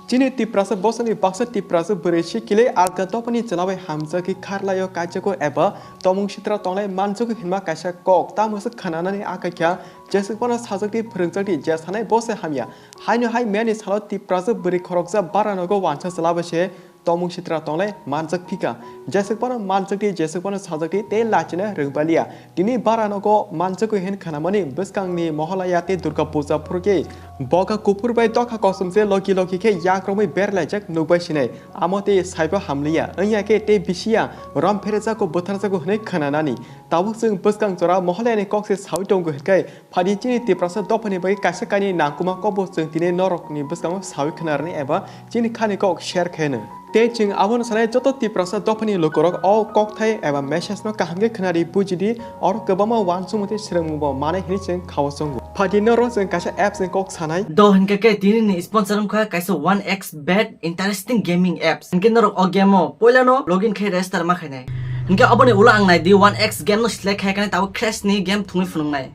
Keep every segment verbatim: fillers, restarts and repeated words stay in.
Chini Tiprasa bosongni baksa Tiprasa bwrwi sikile alka dophani chwla bai hamjagwi kharlaio kaijago eba tomung sitra tonglai manjago hinma kaisa kok tamo se khwnanani akaikha jeswk phano sajakdi phwrwngjakdi je sanai bo se hamya. Haino hai meni salo Tiprasa bwrwi khoroksa bara nogo wansa chwla bai se tomung sitra tonglai manjak phika. Jeswk phano manjakdi, jeswk phano sajakdi tei lachina rwngbalia. Tini bara nogo manjagwi hin khanamani bwskangni Mohalaya tei Durga Puja phurukhe boga kuphur bai dokha kosom se logi logi khe yakromwi berlaijak nukbai sinai. Amo tei saibo hamliya, wngya khe tei bisiya rom pherejago bwtharjago hwnwi khananani. Tabuk chwng bwskang jora Mohalayani kok se saui tongo hwnkhe phadi chini Tiprasa dophani bagwi kaisa kainwi nangkukma kokbo chwng tini norokni bwskango saui khnarani eba chini khani kok share khaino. Tei chwng abono sanai joto Tiprasa dophani lukurok o kokthai eba message no kaham khe khnadi bujidi, oro kwbangma uansukmung tei swrwngmungbo manai hinwi chwng khao chongo. Phadi norok chwng kaisa apps ni kok sanai. Do hinkhe khe tini ni sponsor wngkha kaisa one X bet interesting gaming apps. Hinkhe norok o game o poilano login khe register ma khainai. Hinkhe oboni ulo ang naidi one X game no select khai khe tabuk crash ni game thungwi phunuknai.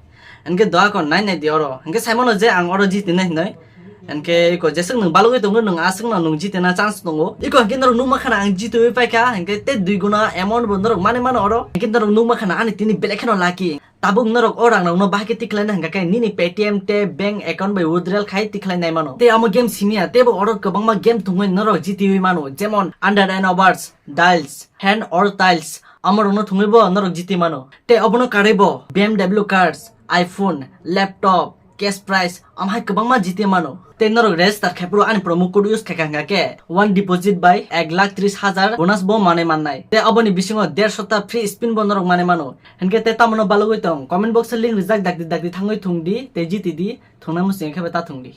Hinkhe doa kon nai nai di oro. Hinkhe sai mano je ang oro jiti nai hinoi. Hinkhe iko jeswk nwng balugwi tongo, nwng aswk no nwng jiti na chance tongo. Iko hinkhe norok nukma khana ang jitui paikha, hinkhe tei dui guna amount bo norok mani mano oro. Hinkhe norok nukma khana ani tini belai kheno lucky. Tabuk norok o rang rok no bahai khe tikhlai na hinkha khe nini Paytm tei bank account bai withdrawal khai tikhlai nai mano. Tei amo game simi ya, teibo oro kwbangma game thwngwi norok jitiui mano, jemon under and overs, dials, hand or tiles, amo rok no thwngwi bo norok jiti mano. Tei obono karwi bo B M W cars, iPhone, laptop, cash prize, amhai kwbangma jiti mano. Tei norok register khai phuru ani promo code use khai kha hinkha khe one deposit bai ek lakh tris hajar bonus bo manwi mannai. Tei oboni bisingo dershota free spin bo norok manwi mano. Hinkhe tei tamono balugwi tong, comment box o link rijak dakti dakti thangwi thung di tei jiti di, thungnai muchung khe bai ta thung di.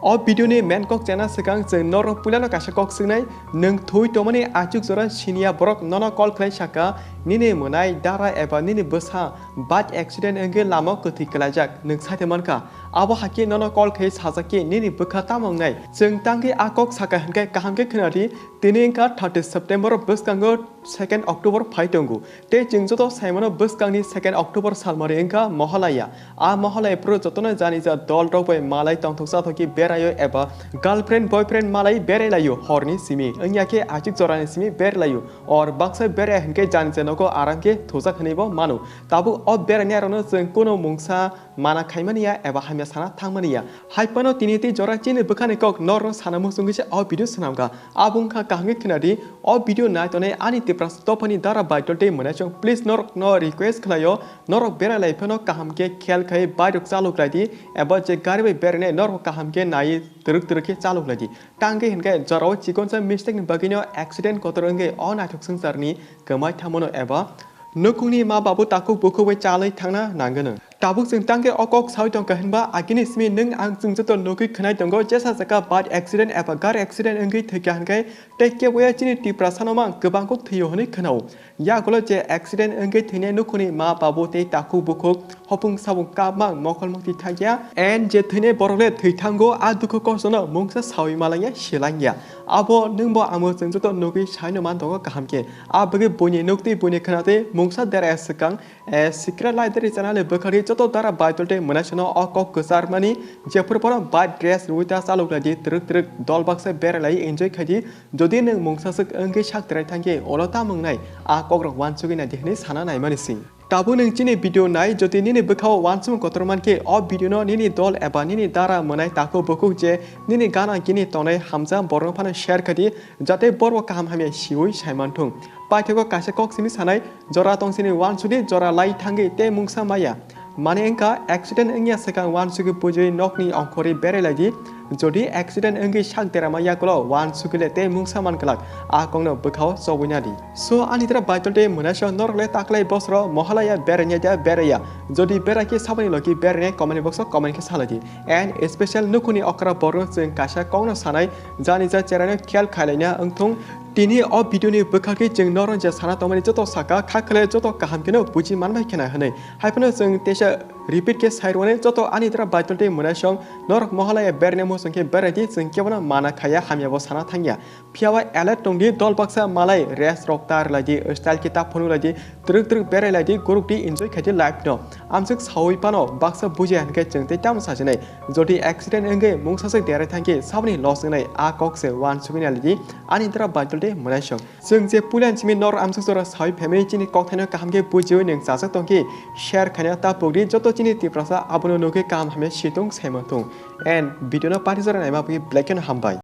O video ni main kok chana swkang chwng norok puilano kaisa kok swngnai, nwng thwi tongmani achuk jora siniya borok nono call khlai saka, nini mwnai dara eba nini bwsa bike accident wngwi lama kwthwi kwlaijak, nwng saite mankha. Abo hakhe nono call khai sajak khe nini bwkha tamo wngnai? Chwng tangwi a kok saka hinkhe kaham khe khwnadi, tini wngkha thirty September bwskango second October phai tongo. Tei chwng joto saimano bwskangni second October salmari wngkha Mohalaya. A Mohalaya phuru jotono jani ja dol rok bai malai tongthok chathokgwi beraio eba girlfriend boyfriend malai berai laio horni simi, wngya khe achuk jorani simi berai laio. Or baksa berai hinkhe jani ja nogo aram khe thujak hinwi bo mano. Tabuk o berainai rokno chwng kunu mungsa mana khaimani ya eba hamya sana thangmani ya. Hai phano tini tei jora chini bwkhani kok norno sana muchungwi se o video swnamkha. Abo wngkha kaham khe khwnadi, o video nai tonwi ani Tiprasa dophani dara baitol tei mwnaisong. Please norokno request khlaio, norok berai lai phano kaham khe khel khai bike rok chalok lai di, eba je gari bai berainai norok kaham khe nai twrwk twrwk khe chalok lai di. Tangwi hinkhe jorao chikonsa mistake ni bagwino accident kotor wngwi o naithok swngcharni kwmai thamono eba nukhungni ma babu takhuk bukhuk bai chalwi thangna nangwino. Tabuk chwng tangkhe o kok saui tongkha hinba agini simi nwng ang chwng joto nugwi khwnai tongo, jesa jaka bike accident eba gari accident wngwi thwikha hinkhe tei keboya chini Tiprasano mang kwbang kok thwio hwnwi khwnao. Yagulo je accident wngwi thwinai nukhungni ma babu tei takhuk bukhuk hopung sabung kap mang mokol mukti thangya, and je thwinai borok le thwi thango, a dukhu kostono mungsa saui malangya silangya. Abo nwngbo amo chwng joto nugwi saino man tongo kaham khe. A bagwi buini nuktwi buini khwnatwi mungsa deraya swkang, eh, Secret Library channel ni bwkhakni joto dara baitol tei mwnaisano o kok kwcharmani jephuru bono bike race rwui ta chalok lai di, twrwk twrwk dol baksa berai lai enjoy khai di. Jodi nwng mungsa swk wngwi sak terai thangkhe ulo tamo wngnai, a kokrok uansugwi nai di hwnwi sana naimani sing. Tabuk nwng chini video nai, jodi nini bwkhao uansukmung kotor mankhe, o video no nini dol eba nini dara mwnai takhuk bukhuk je nini gana gini tongnai hamjak borokno phano share khai di, jate borok kaham hamya siui sai manthung. Paithago kaisa kok simi sanai, jora tong sini uansudi jora lai thangwi tei mungsa maya. Mane wngkha accident wngya swkang uansugwi pujui nokni ongkhorwi berai lai di. Jodi accident wngwi sak derama yakulo uansugwi le tei mungsa man glak, a kokno bwkhao chobwi na di. So ani dara baitol tei mwnaisong norok le taklai bosro Mohalaya berainai da beraiya? Jodi berai khe saboni logi berainai comment box o comment khe salai di. And special nukhungni okra borok chwng kaisa kokno sanai, jani ja cheraino khel khailaina wngthung. Tini o video ni bwkhakhe chwng norok je sana tongmani joto saka kha khwlai joto kaham kheno buji manbai khena hwnwi. Hai phano chwng teisa Repeat khe sai rwani joto ani dra Baitul tei Mwnaisong norok Mohalaya berni muchung khe berai di, chwng kebono mana khaiya, hamyabo sana thangya. Phiya ba alert tong di, dol baksa malai rest rok ta rwlai di, style khe ta phunuk lai di, twrwk twrwk berai lai di, guruk di, enjoy khai di life no. Amswk saui phano baksa bujiya hinkhe chwng tei tamo sajinai. Jodi accident wngwi mungsaswk derai thangkhe saboni loss wngnai, a kok se uansugwi nai lai di ani dra Baitul tei Mwnaisong. Chwng je puila simi nor amswk jora saui phaimani chini kokthaino kaham khe bujiwi nwng chajak tongkhe share khaina ta pukdi, joto chini Tiprasa abono nugwi kaham hamya situng saima thung. And video no pari jora naima bagwi belai kheno hambai.